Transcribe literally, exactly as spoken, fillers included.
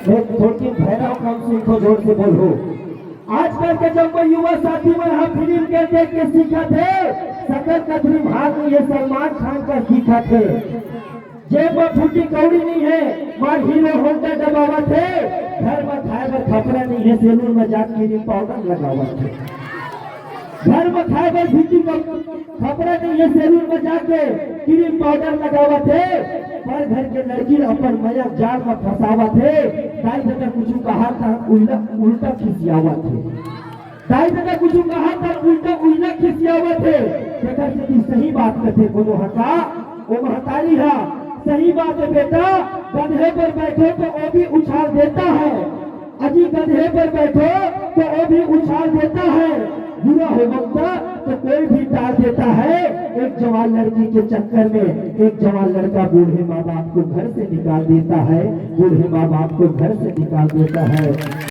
एक थोड़ी भैरव कम सुनथो, जोर से बोलहू। आजकल के जम्मो युवा साथी मन ह फिल्म के देख के सीखत हे, सकल कथरी भाग में ये सलमान खान कस दिखत हे। जेब म फूटी कौड़ी नइ हे, मार हीरो होंडा दबावत हे, घर म खाए बर खपरा नइ हे, सैलून म जाके क्रीम पाउडर लगावत हे। घर म खाए बर फूटी कप-, खपरा नइ हे, सैलून म जाके क्रीम पाउडर लगावत हे, पर घर के लड़की ल अपन मया जाल म फंसावत हे। दाई ददा कुछु कहा त उल्टा, उल्टा खिसियावत हे। दाई ददा कुछु कहा त उल्टा, उल्टा खिसियावत हे। तेकर सेती सही बात कथे कोनो ह का, ओ महतारी ह, सही बात हे बेटा, गधे पर बैठो तो वो भी उछाल देता है। अजी गधे पर बैठो तो वो भी उछाल देता है, बुरा हो वक्त तो कोई भी टाल देता है। एक जवान लड़की के चक्कर में एक जवान लड़का बूढ़े माँ बाप को घर से निकाल देता है, बूढ़े माँ बाप को घर से निकाल देता है।